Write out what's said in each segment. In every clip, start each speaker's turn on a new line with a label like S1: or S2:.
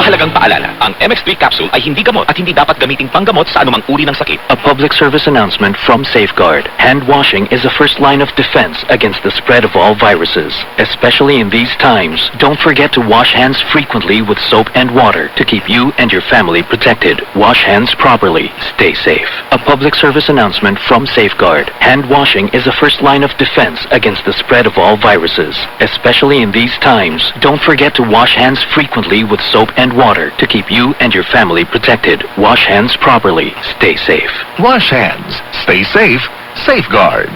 S1: Mahalagang paalala, ang MX3 capsule ay hindi gamot at hindi dapat gamiting panggamot sa anumang uri ng sakit.
S2: A public service announcement from Safeguard. Hand washing is the first line of defense against the spread of all viruses. Especially in these times, don't forget to wash hands frequently with soap and water to keep you and your family protected. Wash hands properly. Stay safe. A public service announcement from Safeguard. Hand washing is the first line of defense against the spread of all viruses. Especially in these times, don't forget to wash hands frequently with soap and water to keep you and your family protected. Wash hands properly. Stay safe.
S3: Wash hands. Stay safe. Safeguard.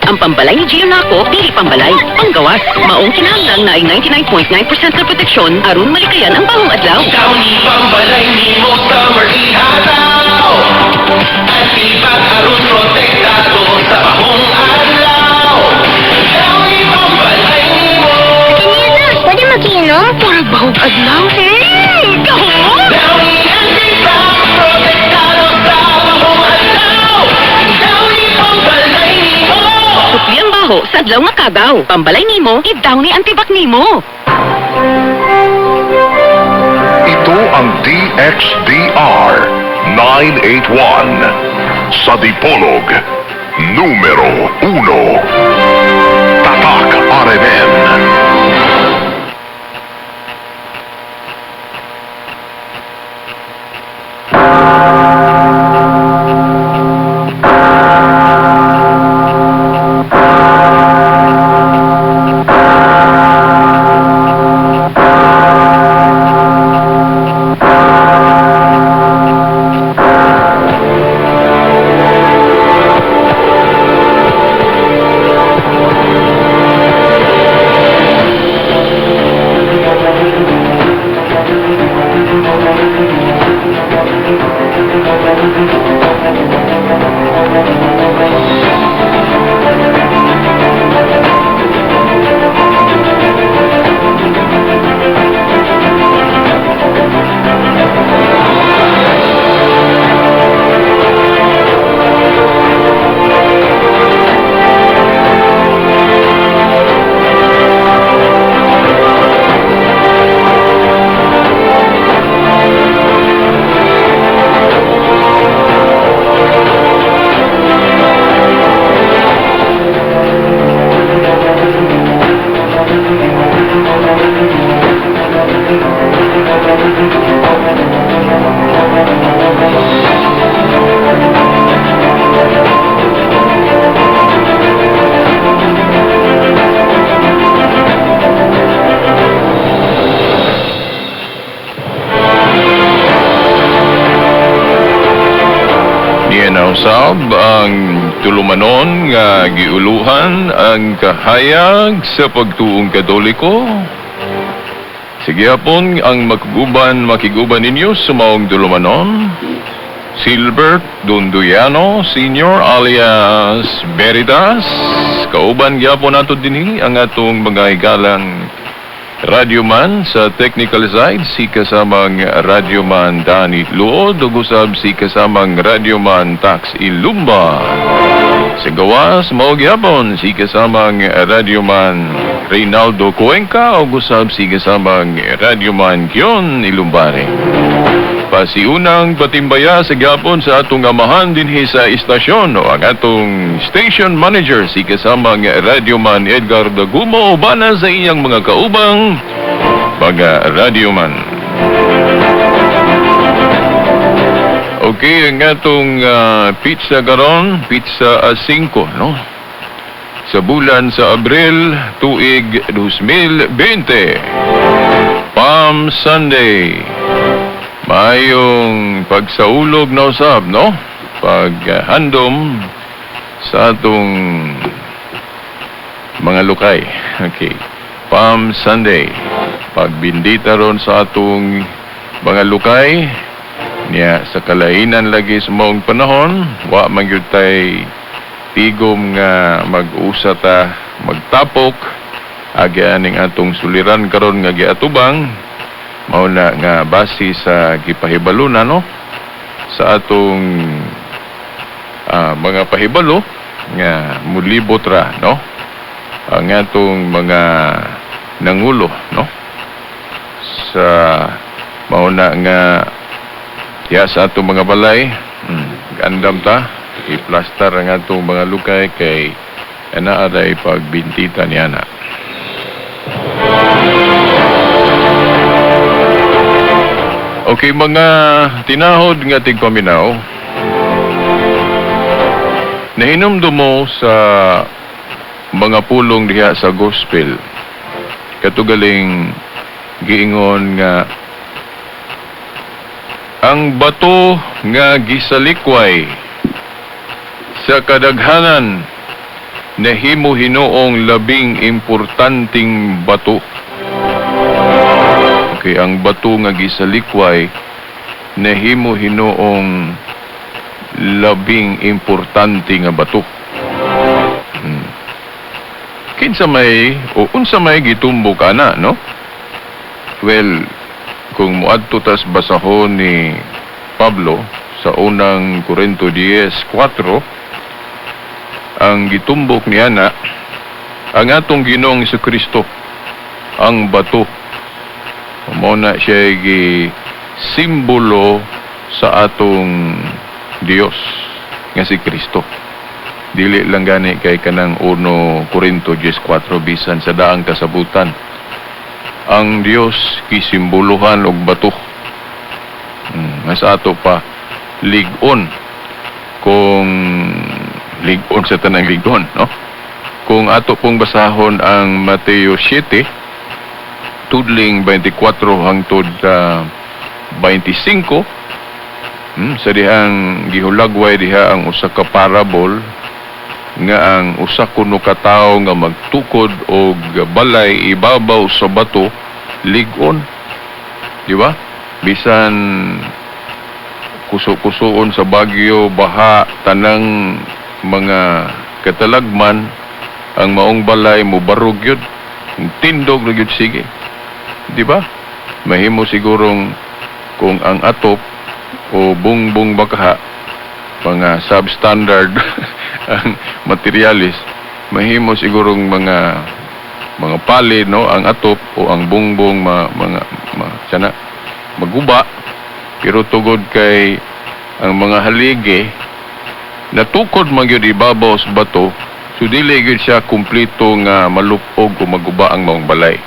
S4: Ang pambalay ni Gio nako, dili pambalay, panggawas. Maong kinahanglan naay 99.9% na proteksyon aron malikayan ang bahong adlaw.
S5: Downy pambalay nimo summer ihataw. Antibac aron protektado sa bahong adlaw. Downy pambalay nimo.
S6: Kanina, pwede makiinom?
S4: Murag bahong adlaw. Gahom!
S5: Downy antibac protektado sa bahong adlaw. Downy pambalay nimo.
S4: Supli ang baho sa adlaw nga kagaw. Pambalay nimo, i-Downy antibac nimo.
S3: Ito ang DXDR 981 sa Dipolog, numero 1. Tatak RMN.
S7: Niya nausab ang tulumanon nga giuluhan ang kahayag sa pagtuong Katoliko. Sige hapon ang makiguban makiguban ninyo sa maong tulumanon. Silbert Dunduyano Senior alias Veritas. Kauban gyapon nato dinhi ang atong mga igalang radyoman sa technical side, si kasamang radyoman Danny Luod ug usab si kasamang radyoman Tax Ilumba. Sa gawas mao gyapon si kasamang radyoman Reynaldo Cuenca ug usab si kasamang radyoman Kion Ilumbare. Pasiunang patimbaya sa gyapon sa atong amahan dinhi sa istasyon o ang atong station manager si kasamang radyoman Edgar Dagumo ubana sa iyang mga kaubang mga radyoman. Okay, ang atong pizza karon, pizza a 5, no? Sa bulan sa Abril, tuig 2020. Palm Sunday. Mayong pagsaulog na usab, no? Paghandom sa atong mga lukay. Okay. Palm Sunday. Pagbindita ron sa atong mga lukay. Niya, sa kalainan lagi sa maong panahon, wa man gyud tay tigom nga mag-usa ta magtapok agi aning atong suliran karon nga giatubang mao na nga base sa gipahibalo na, no, sa atong mga pahibalo nga mulibot ra, no, ang atong mga nangulo, no, sa Mao na nga diha sa atong mga balay, gandam ta, i-plaster ang atong mga lukay kay ana aray pagbintita niya na. Okay, mga tinahod nga tigpaminaw, nahinumdum mo sa mga pulong diha sa gospel, katugaling giingon nga ang bato nga gisalikway sa kadaghanan nahimo hinuong labing importanteng bato. Okay, ang bato nga gisalikway nahimo hinuong labing importante nga bato. Kinsa may o unsa may gitumbok ana, no? Well, kung muadto tas basahon ni Pablo sa unang Korinto 10:4, ang gitumbok niya na ang atong Ginoong Kristo, ang bato. Mao na siya gi simbolo sa atong Dios nga si Kristo. Dili lang gani kay kanang 1 Korinto 10:4, bisan sa daang kasabutan ang Dios gisimboluhan og bato. Nga sa ato pa lig-on, kung lig-on sa tanang lig-on, no? Kung ato pong basahon ang Mateo 7 tudling 24 hangtod 25, sa dihang gihulagway diha ang usa ka parable nga ang usa kuno ka tawo nga magtukod og balay ibabaw sa bato lig-on, di ba? Bisan kuso-kusoon sa bagyo, baha, tanang mga katalagman, ang maong balay mobarog yun, tindog ra gyud sige, di ba? Mahimo sigurong kung ang atop o bungbong bakaha mga substandard ang materialis, mahimo sigurong mga pali, no, ang atop o ang bungbong mga sana maguba, pero tugod kay ang mga haligi natukod man gyud ibabaw sa bato, so dili gyud siya kumpleto nga malupog o maguba ang maong balay,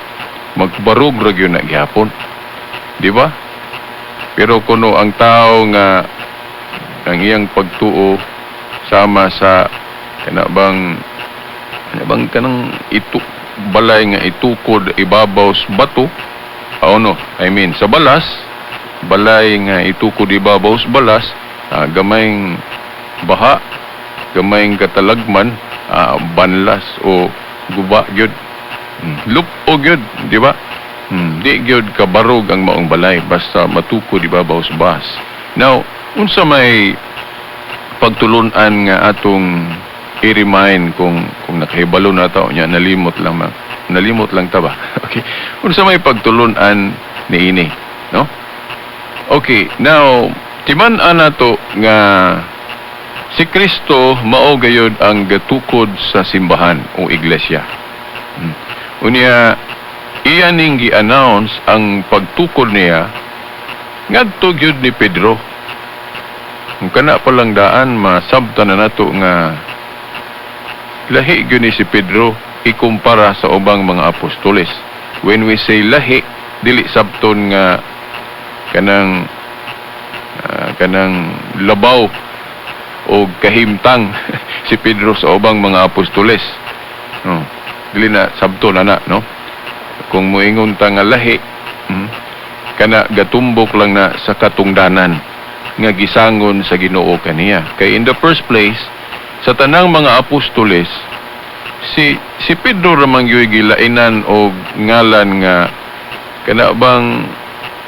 S7: magbarog ra gyud na gihapon, di ba? Pero kuno ang tao nga ang iyang pagtuo sama sa kana bang kanang itu balay nga itukod ibabaw sa bato, oh no, I mean sa balas, balay nga itukod ibabaw sa balas, gamayng baha, gamayng katalagman, banlas o guba gyud, lup-og gyud, di ba? Di gyud kabarog ang maong balay basta matukod ibabaw sa balas. Now, unsa may pagtulun-an nga atong i-remind kung nakahibalo na ta nya nalimot lang ma, nalimot lang ta ba? Okay. Unsa may pagtulun-an niini, no? Okay, now timan-an nato nga si Kristo mao gayud ang gatukod sa simbahan o iglesia. Unya iya ning gi-announce ang pagtukod niya ngadto gyud ni Pedro. Kung kana pa lang daan masabta na nato nga lahi gyud ni si Pedro ikumpara sa ubang mga apostoles. When we say lahi, dili sabton nga kanang kanang labaw o kahimtang si Pedro sa ubang mga apostoles. No, dili na sabton ana, no? Kung moingon ta nga lahi, kana gatumbok lang na sa katungdanan nga gisangon sa Ginoo kaniya. Kay in the first place, sa tanang mga apostoles, si Pedro ramang gyud gilainan og ngalan nga kana bang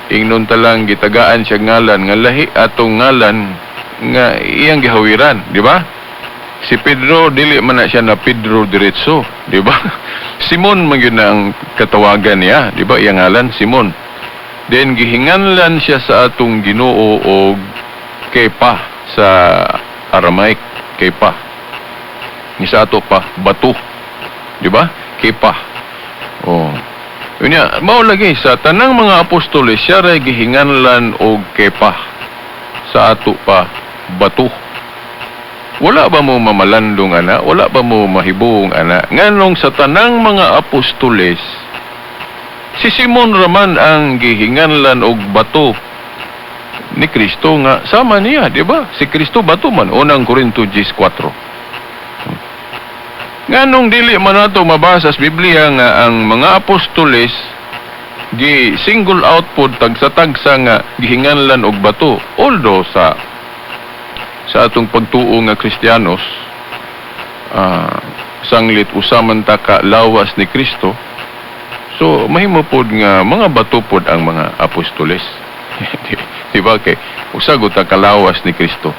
S7: ingnon ta lang gitagaan siya ngalan nga lahi atong ngalan nga iyang gihawiran, di ba? Si Pedro dili man na siya na Pedro diretso, di ba? Simon man gyud na ang katawagan niya, di ba? Iyang ngalan Simon. Then gihinganlan siya sa atong Ginoo og Kepa sa Aramaic, Kepa. Ni sa ato pa bato, di ba? Kepa. Oh. Unya, mao lagi sa tanang mga apostoles, siya ray gihinganlan og Kepa, sa ato pa bato. Wala ba mo mamalandong ana? Wala ba mo mahibuong ana? Nganong sa tanang mga apostoles, si Simon raman ang gihinganlan og bato ni Kristo nga sama niya, di ba? Si Kristo bato man, Unang Korinto 10:4. Nganong dili man nato mabasa sa Biblia nga ang mga apostoles gi single out pod tagsa-tagsa nga gihinganlan og bato, although sa atong pagtuo nga Kristiyanos, sanglit usa man ta ka lawas ni Kristo, so mahimo pod nga mga bato pod ang mga apostoles, di ba? Kay usa gud ta kalawas ni Kristo.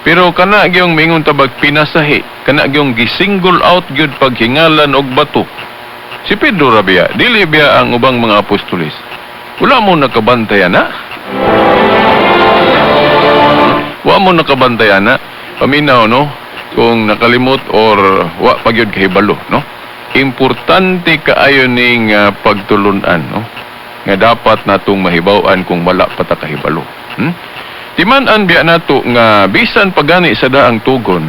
S7: Pero kana gyung mingon tabag pinasahi, kana gyung gi-single out gyud paghingalan og bato, si Pedro ra biya, dili biya ang ubang mga apostoles? Wala mo nakabantay ana? Wa mo nakabantay ana? Paminaw, no? Kung nakalimot or wa pa gyud kahibalo, no? Importante kaayo ning pagtulunan, no? Nga dapat natong mahibaw-an kung wala pa ta kahibalo. Timan-an biya nato nga bisan pagani sa daang tugon,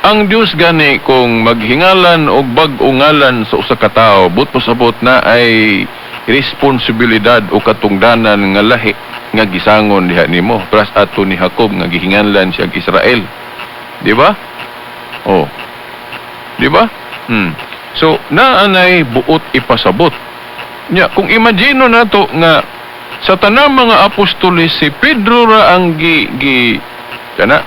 S7: ang Dios gani kung maghingalan og bag-o ngalan sa usa ka tawo, but pasabot na ay responsibilidad o katungdanan nga lahi nga gisangon diha nimo. Pras ato ni Jacob nga gihinganlan siya Israel. Di ba? Oh. Di ba? So, naanay buot ipasabot. Nya, kung imagine nato nga sa tanang mga apostoles, si Pedro ra ang gi gi kana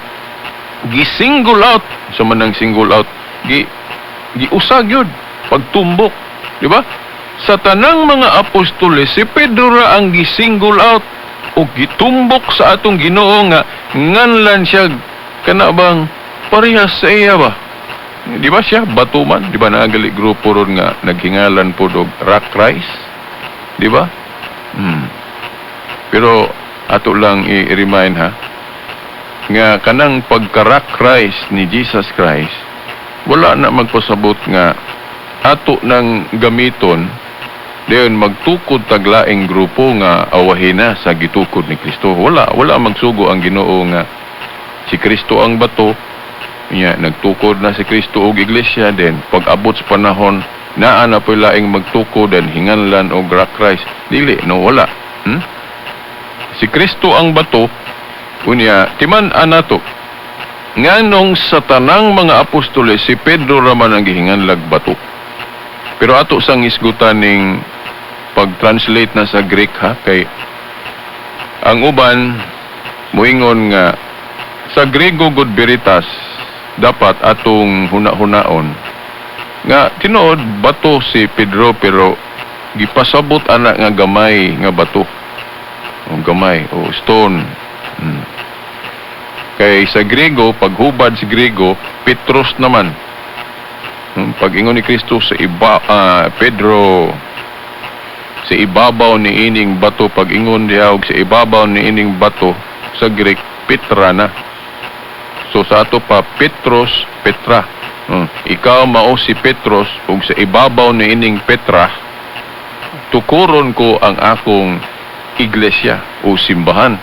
S7: gi single out sa manang single out, gi giusag yun pagtumbok, di ba? Sa tanang mga apostoles, si Pedro ra ang gi single out o gitumbok sa atong Ginoo nga nganlan siya kana bang parehas sa iya ba, di ba? Siya bato man, di ba? Naagali grupo ron nga naghingalan po og Rock Christ, di ba? Pero ato lang i-remind ha nga kanang pagka-Rock Christ ni Jesus Christ, wala na magpasabot nga ato nang gamiton dayon magtukod taglaing grupo nga awahina sa gitukod ni Kristo. Wala, wala magsugo ang Ginoo nga si Kristo ang bato niya, nagtukod na si Kristo og iglesia, then pag abot sa panahon naa na po'y laing magtukod and hinganlan og Rock Christ. Dili, no? Wala. Si Kristo ang bato. Unya, timan anato nganong sa tanang mga apostoles, si Pedro raman ang gihinganlag bato. Pero ato sang isgutan ning pag-translate na sa Greek ha, kay ang uban muingon nga sa Grego gud veritas dapat atong huna-hunaon nga tinuod bato si Pedro, pero gipasabot ana nga gamay nga bato o gamay o stone. Kay sa Grego, paghubad si Grego, Petros naman. Pag ingon ni Kristo sa iba, Pedro, sa ibabaw ni ining bato, pag ingon diha og sa ibabaw ni ining bato, sa Greek Petra na. So sa ato pa, Petros, Petra. Ikaw mao si Petros ug sa ibabaw ni ining Petra tukuron ko ang akong iglesia o simbahan.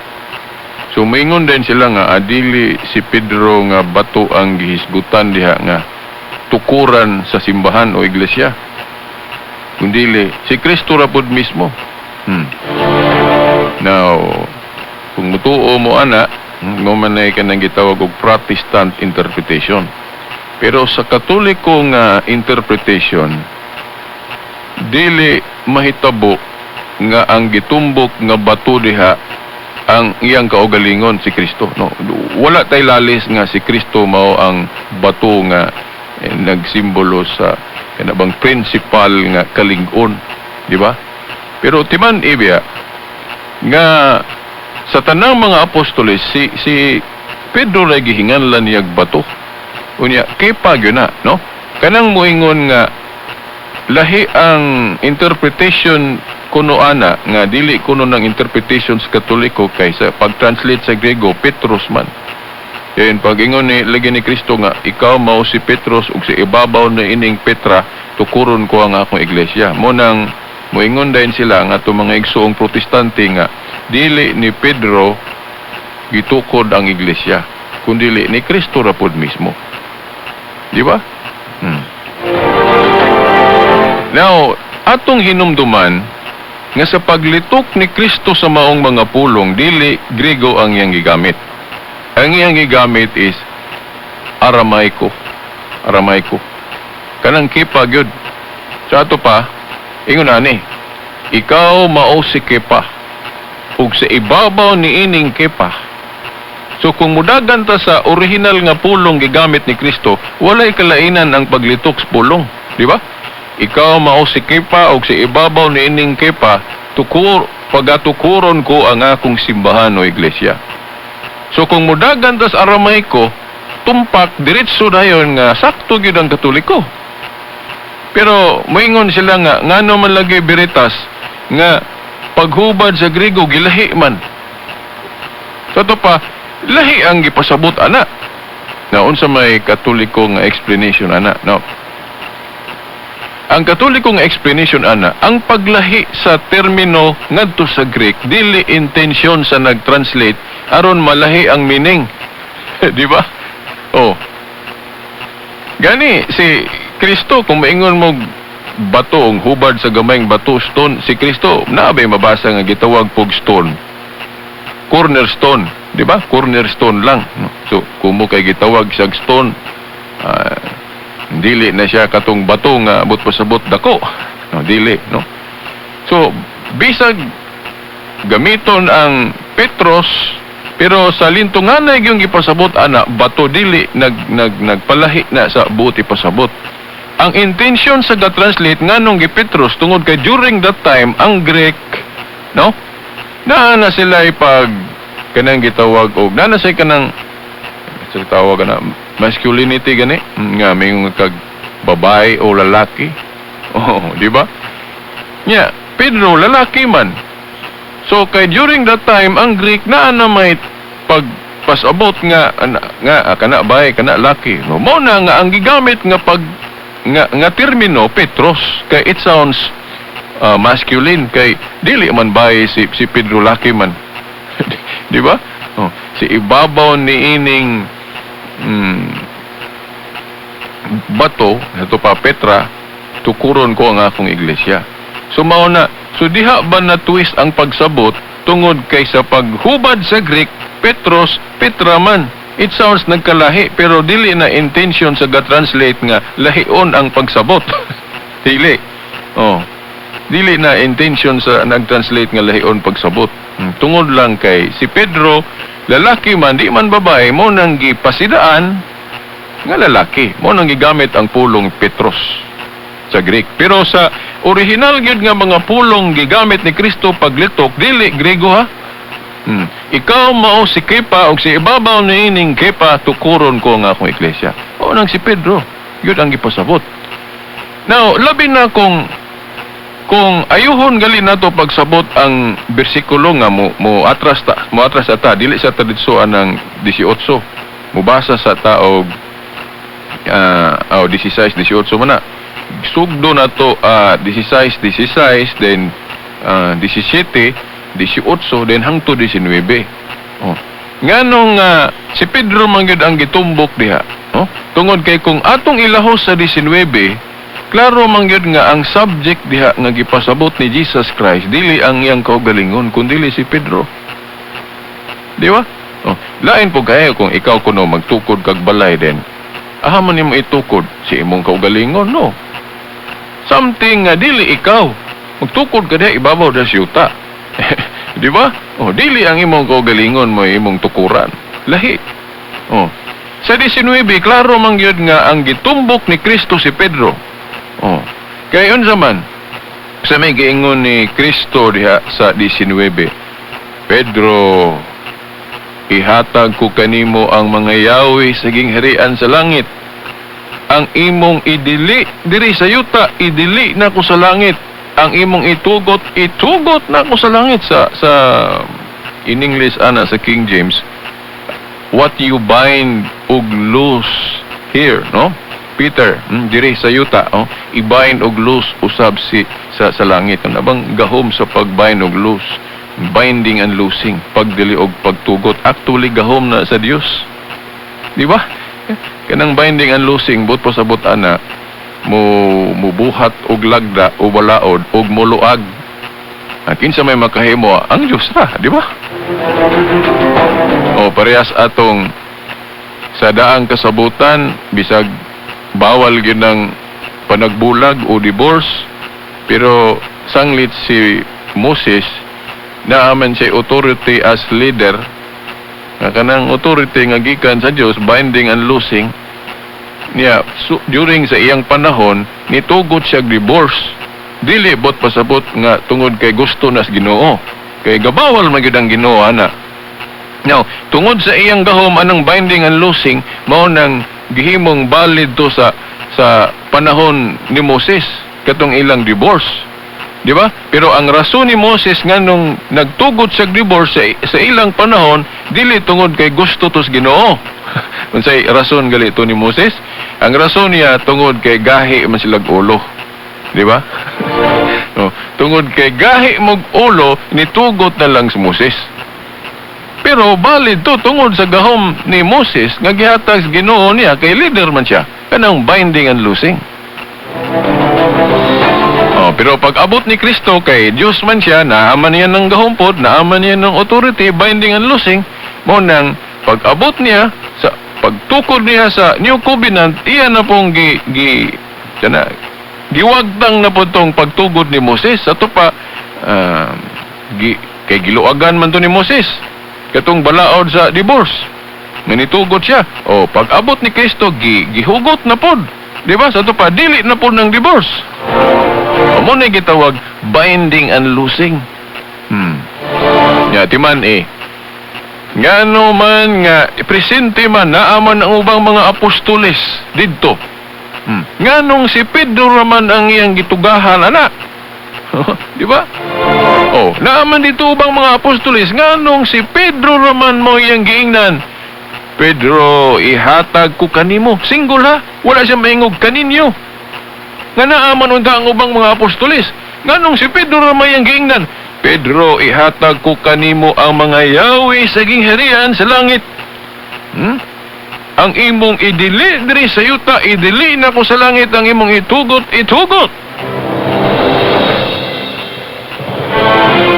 S7: So maingon din sila nga adili si Pedro nga bato ang gihisgutan diha nga tukuran sa simbahan o iglesia, kundili si Kristo ra pod mismo. Now, kung mutuo mo ana, mo man ay kanang gitawag og Protestant interpretation. Pero sa Katoliko nga interpretation, dili mahitabo nga ang gitumbok nga bato diha ang iyang kaugalingon, si Kristo, no? Wala tay lalis nga si Kristo mao ang bato nga nagsimbolo sa kana bang principal nga kalig-on, di ba? Pero timan ibiya nga sa tanang mga apostoles, si si Pedro ra gihinganlan niyag bato. Unya Kepa gyud na, no? Kanang moingon nga lahi ang interpretation kuno ana, nga dili kuno ng interpretation sa Katoliko, kay sa pag-translate sa Grego, Petros man. Then pag ingon ni lagi ni Kristo nga ikaw mao si Petros ug sa ibabaw na ining Petra tukuron ko ang akong iglesia. Mo nang Moingon dayon sila nga atong mga igsuong Protestante nga dili ni Pedro gitukod ang iglesia, kundili ni Kristo ra pod mismo. Di ba? Now, atong hinumduman nga sa paglitok ni Kristo sa maong mga pulong, dili Grego ang iyang gigamit. Ang iyang gigamit is Aramaiko. Aramaiko. Kanang Kepa gyud. Sa ato pa, ingon ani, "Ikaw mao si Kepa. Ug sa ibabaw ni ining Kepa." So kung mudagan ta sa original nga pulong gigamit ni Kristo, walay kalainan ang paglitok sa pulong, di ba? "Ikaw mao si Kepa ug sa ibabaw ni ining Kepa, tukur pagatukuron ko ang akong simbahan o iglesia." So kung mudagan ta sa Aramaiko, tumpak diretso dayon nga sakto gyud ang Katoliko. Pero moingon sila nga ngano man lagi biritas nga paghubad sa Griego gilahi man. Sa ato pa, lahi ang gipasabot ana. Na unsa may Katoliko nga explanation ana, no? Ang Katoliko nga explanation ana, ang paglahi sa termino ngadto sa Greek dili intensyon sa nag-translate aron malahi ang meaning. Di ba? Oh. Gani si Kristo, kung maingon mo bato ang hubad sa gamayng bato, stone, si Kristo naa bay mabasa nga gitawag pog stone? Cornerstone, di ba? Cornerstone lang, no? So kung mo kay gitawag siyag stone, dili na siya katong bato nga abot pasabot dako, no? Dili, no? So bisag gamiton ang Petros, pero sa lintunganay yung gipasabot ana bato, dili nag nag nagpalahi na sa buot ipasabot. Ang intention sa ga-translate, nganong gi-Petros? Tungod kay during that time ang Greek, no, naa na sila ipag kanang gitawag og naa na say kanang sa tawag na masculinity gani nga may kag babae o lalaki. Oh, di ba? Nya Pedro lalaki man. So kay during that time ang Greek naa na may pagpasabot nga ana, nga kana bae, kana laki, no? Mo na nga ang gigamit nga pag nga, nga termino Petros kay it sounds masculine, kay dili man bae si Pedro, laki man, di ba? Oh, si ibabaw ni ining bato ito pa, Petra, tukuron ko ang akong iglesia. So mao na, so diha ba na twist ang pagsabot tungod kay sa paghubad sa Greek, Petros, Petra man. It sounds nagkalahi, pero dili na intention sa ga-translate nga lahion ang pagsabot. Dili. Oh. Dili na intention sa nag-translate nga lahion pagsabot. Tungod lang kay si Pedro lalaki man, di man babae, mo nang gipasidaan nga lalaki. Mo nang gigamit ang pulong Petros sa Greek. Pero sa original gyud nga mga pulong gigamit ni Kristo paglitok, dili Grego ha. "Ikaw mao si Kepa ug si ibabaw ni ining Kepa tukuron ko ang akong iglesia." O nang si Pedro, yun ang gipasabot. Now, labi na kung ayuhon gali nato pagsabot ang bersikulo nga mo atras ta, mo atras ta, dili sa traditso ang 18. Mubasa sa ta og oh, 16, 18 man na. Sugdo na to 16, 16, then 17, 18, then hangtod 19. Oh. Nganong si Pedro man gyud ang gitumbok diha, no? Tungod kay kung atong ilahos sa 19, klaro man gyud nga ang subject diha nga gipasabot ni Jesus Christ dili ang iyang kaugalingon kundi si Pedro. Di ba? Oh, lain po kayo kung ikaw kuno magtukod kag balay din. Aha man nimo itukod si imong kaugalingon, no? Something nga dili ikaw. Magtukod ka diha ibabaw da siyuta. Di ba? Oh, dili ang imong kaugalingon mo imong tukuran. Lahi. Oh. Sa 19, klaro man gyud nga ang gitumbok ni Kristo si Pedro. Oh. Kay unsa man sa may giingon ni Kristo diha sa 19, "Pedro, ihatag ko kanimo ang mga yawi sa gingharian sa langit. Ang imong idili diri sa yuta, idili na ko sa langit. Ang imong itugot, itugot na ko sa langit." Sa in English ana sa King James, "What you bind ug loose here," no? Peter, diri sa yuta, oh, i-bind og loose usab si sa langit. Ano bang gahom sa pag-bind og loose? Binding and loosing, pagdili og pagtugot. Actually, gahom na sa Dios. Di ba? Kanang binding and loosing, buot pasabot ana, mo mubuhat og lagda o balaod og muluag. Ang kinsa may makahimo, ang Dios ra, di ba? O parehas atong sa daang kasabutan, bisag bawal gyud ng panagbulag o divorce, pero sanglit si Moses, naaman siya authority as leader, nga kanang authority nga gikan sa Dios, binding and loosing niya. So, during sa iyang panahon, nitugot siya divorce, dili bot pasabot nga tungod kay gusto na sa Ginoo, kay gabawal man gyud ang Ginoo ana. Now, tungod sa iyang gahom anang binding and loosing, mao nang gihimong valid to sa panahon ni Moses katong ilang divorce. Di ba? Pero ang rason ni Moses nganong nagtugot siya divorce sa ilang panahon, dili tungod kay gusto to sa Ginoo. Unsay rason gali to ni Moses? Ang rason niya, tungod kay gahi man silag ulo. Di ba? Oh, tungod kay gahi mog ulo, nitugot na lang si Moses. Pero valid to tungod sa gahom ni Moses nga gihatag sa Ginoo niya, kay leader man siya. Kanang binding and loosing. Oh, pero pag abot ni Kristo, kay Dios man siya, naaman niya ng gahom pod, naaman niya ng authority, binding and loosing, mo nang pag abot niya sa pagtukod niya sa New Covenant, iya na pong gi gi kana giwagtang na po tong pagtugod ni Moses. Ato pa, gi, kay giluagan man to ni Moses katong balaod sa divorce nga nitugot siya. O pag abot ni Kristo, gi gihugot na pod. Di ba? Sa ato pa, dili na pod ng divorce. O mo na gitawag binding and loosing. Ya, timan eh. Ngano man nga presente man, naaman ang ubang mga apostoles didto. Nganong si Pedro raman ang iyang gitugahan ana? Di ba? Oh, naaman dito ubang mga apostoles, nganong si Pedro raman mo iyang giingnan? "Pedro, ihatag ko kanimo." Single ha, wala siya maingog kaninyo. Nga naaman unta ang ubang mga apostoles. Nganong si Pedro raman iyang giingnan? "Pedro, ihatag ko kanimo ang mga yawi sa gingharian sa langit. Ang imong idili diri sa yuta, idili na ko sa langit. Ang imong itugot, itugot."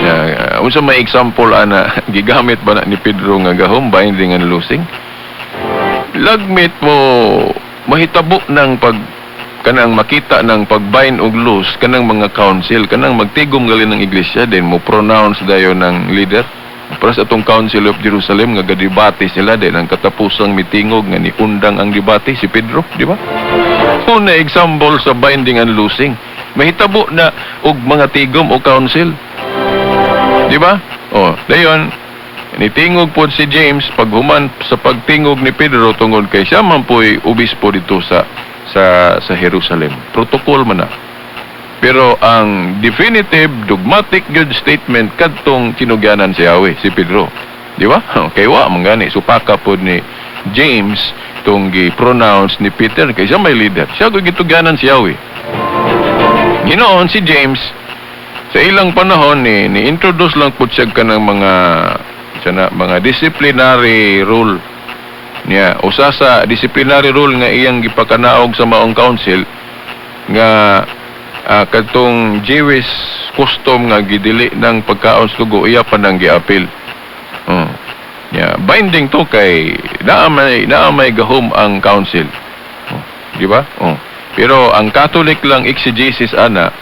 S7: Ya, unsa may example ana, gigamit ba na ni Pedro nga gahom, binding and loosing? Lagmit mo mahitabo ng pag kanang makita ng pag-bind og loose kanang mga council, kanang magtigom gali ng iglesia, then mo pronounce dayon ng leader. Para sa atong Council of Jerusalem nga gadebate sila, din ang katapusang mitingog nga niundang ang debate si Pedro, di ba? Una example sa binding and loosing. Mahitabo na og mga tigom o council. Di ba? Oh, dayon nitingog pod si James paghuman sa pagtingog ni Pedro, tungod kay siya man po'y obispo dito sa Jerusalem. Protocol man na. Pero ang definitive dogmatic good statement kadtong tinugyanan si Yahweh, si Pedro. Di ba? Kay wa man gani supaka pod ni James tong gi-pronounce ni Peter, kay siya may leader. Siya gyud gitugyanan si Yahweh. Ginoon si James sa ilang panahon ni introduce lang pud siya kanang mga sana mga disciplinary rule niya. Usa sa disciplinary rule nga iyang gipakanaog sa maong council nga kadtong Jewish custom nga gidili ng pagkaon sa dugo, iya pa nang giapil. Yeah, binding to kay naa may gahom ang council. Oh, di ba? Oh. Pero ang Catholic lang exegesis ana,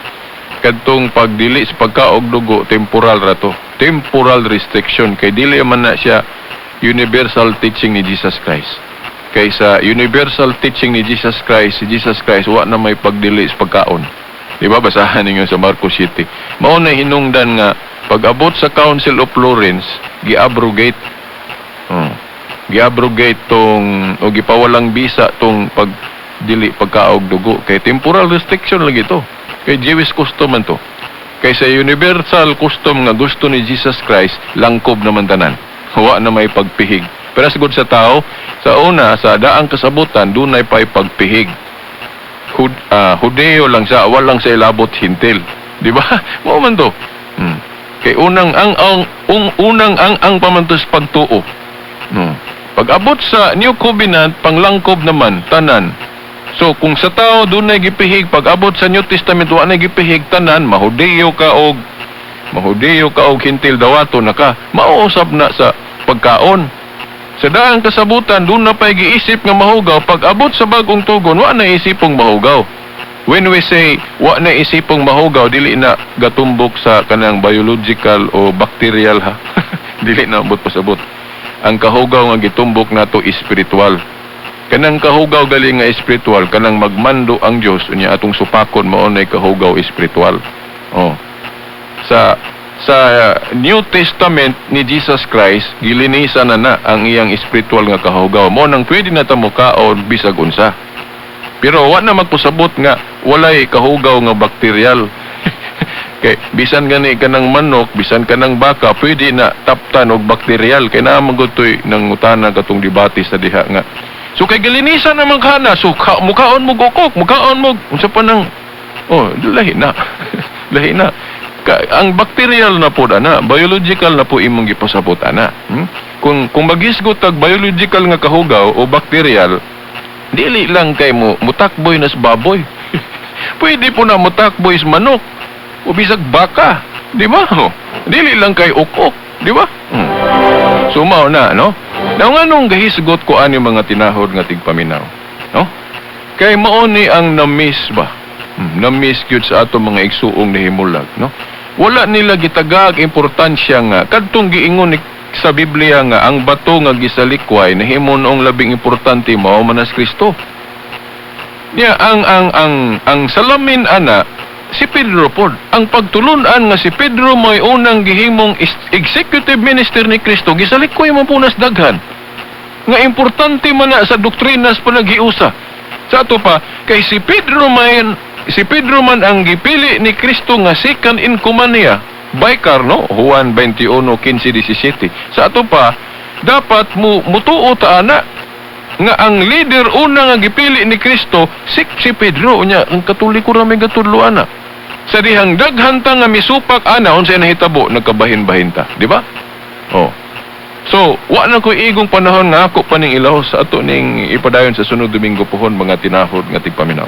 S7: kadtong pagdili sa pagkaog dugo, temporal ra to. Temporal restriction, kay dili man na siya universal teaching ni Jesus Christ. Kay sa universal teaching ni Jesus Christ, si Jesus Christ wa na may pagdili sa pagkaon. Di ba? Basahan ninyo sa Marcos 7. Mao na hinungdan nga pag-abot sa Council of Florence, gi-abrogate. Gi-abrogate tong o gipawalang bisa tong pagdili pagkaog dugo, kay temporal restriction lagi to. Kay Jewish custom man to. Kay sa universal custom nga gusto ni Jesus Christ, langkob naman tanan. Wa na may pagpihig. Pero sigud sa tao, sa una, sa daang kasabutan, dunay pa'y pagpihig. Hudeo lang siya, walang siya ilabot Hentil. Di ba? Mao man to. Kay unang ang unang ang pamantos pagtuo. Pag abot sa New Covenant, panglangkob naman tanan. So kung sa tao dunay gipihig, pag abot sa New Testament wa nay gipihig tanan, mahudeo ka og Hentil, dawato na ka. Mauusap na sa pagkaon. Sa daang kasabutan, doon na pa'y giisip nga mahugaw. Pag abot sa bagong tugon, wa na isipong mahugaw. When we say wa na isipong mahugaw, dili na gatumbok sa kanang biological o bacterial ha. Dili na ambot pasabot. Ang kahugaw nga gitumbok nato espiritual. Kanang kahugaw gali nga espiritual, kanang magmando ang Dios unya atong supakon, mao nay kahugaw espiritual. Oh. Sa New Testament ni Jesus Christ, gilinisan na na ang iyang espiritual nga kahugaw. Mo nang pwede na ta mokaon bisag unsa. Pero wa na magpasabot nga walay kahugaw nga bakterial. Kay bisan gani kanang manok, bisan kanang baka, pwede na taptan og bakterial kay naa man gud toy nangutana katong debate sa diha nga. So kay gilinisan naman kana, so mukaon mo gukok, mukaon mo unsa pa nang, oh, lahi na. Lahi na. Ang bacterial na po ana, biological na po imong gipasabot ana. Kung magisgot tag biological nga kahugaw o bacterial, dili lang kay mo mutakboy nas baboy. Pwede po na mutakboy sa manok o bisag baka, di ba? Oh, dili lang kay ukok, di ba? So mao na, no? Now nganong gahisgot ko ani, mga tinahod nga tigpaminaw, no? Kay mao ni ang na-miss ba? Na-miss gyud sa ato mga igsuong nahimulag, no? Wala nila gitagaag importansya nga kadtong giingon ni sa Biblia nga ang bato nga gisalikway nahimo noong labing importante, mao man as Kristo. Niya ang salamin ana si Pedro pod. Ang pagtulunan nga si Pedro mo'y unang gihimong executive minister ni Kristo, gisalikway man po nas daghan. Nga importante man na sa doktrinas panaghiusa. Sa ato pa, kay si Pedro man ang gipili ni Kristo nga second in command niya. Bicar, no? Juan 21, 15, 17. Sa ato pa, dapat mo mutuo ta ana nga ang leader una nga gipili ni Kristo si Pedro. Unya ang Katoliko ra may gatudlo ana. Sa dihang daghan ta nga misupak ana, unsay nahitabo? Nagkabahin-bahin ta, di ba? Oh, so wa na ko igong panahon nga ako pa ning ilaw sa ato ning ipadayon sa sunod Domingo pohon, mga tinahod nga tigpaminaw.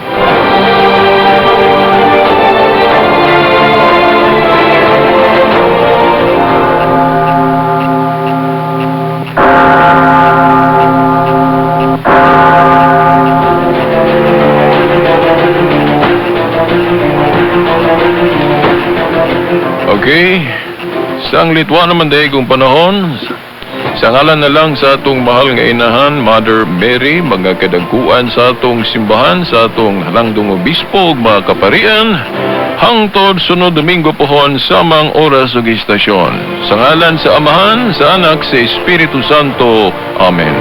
S7: Okay. Sanglit wa naman dahil kung panahon. Sa ngalan na lang sa atong mahal nga inahan, Mother Mary, mga kadagkuan sa atong simbahan, sa atong halangdong obispo ug mga kaparian, hangtod sunod Domingo pohon samang oras ug istasyon. Sa ngalan sa Amahan, sa Anak, sa Espiritu Santo. Amen.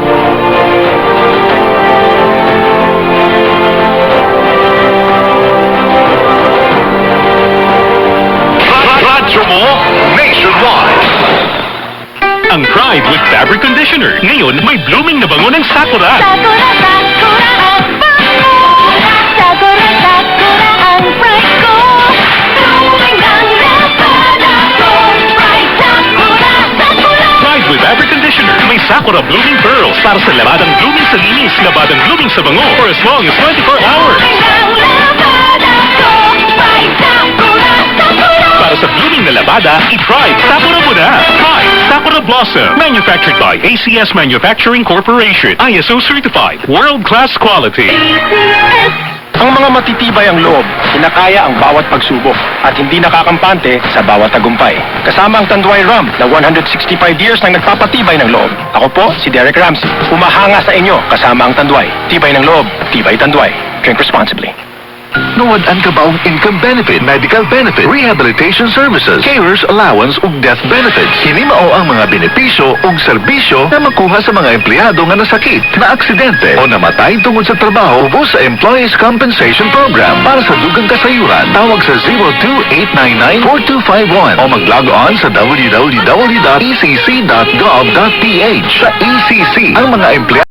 S3: Radyo mo, nationwide.
S1: Ang Pride with Fabric Conditioner. Ngayon, may blooming na bango ng sakura.
S6: Sakura, sakura ang bango. Sakura, sakura ang Pride ko. Blooming ang laban ako. Pride, sakura, sakura.
S1: Pride with Fabric Conditioner. May sakura blooming pearls para sa labadang blooming sa linis, labadang blooming sa bango for as long as 24 hours.
S6: Blooming ang laban ako. Pride, sakura, sakura.
S1: Para sa blooming na labada, i-Pride Sakura mo na. Pride Sakura Blossom. Manufactured by ACS Manufacturing Corporation. ISO certified. World-class quality.
S6: ACS.
S5: Ang mga matitibay ang loob, kinakaya ang bawat pagsubok at hindi nakakampante sa bawat tagumpay. Kasama ang Tanduay Rum na 165 years nang nagpapatibay ng loob. Ako po, si Derek Ramsey. Humahanga sa inyo kasama ang Tanduay. Tibay ng loob, tibay Tanduay. Drink responsibly.
S3: Nawad-an ka ba og income benefit, medical benefit, rehabilitation services, carers allowance ug death benefits? Kini mao ang mga benepisyo ug serbisyo na makuha sa mga empleyado nga nasakit, na aksidente o namatay tungod sa trabaho ubos sa Employees Compensation Program. Para sa dugang kasayuran, tawag sa 02-899-4251 o mag-log on sa www.ecc.gov.ph. Sa ECC, ang mga empleyado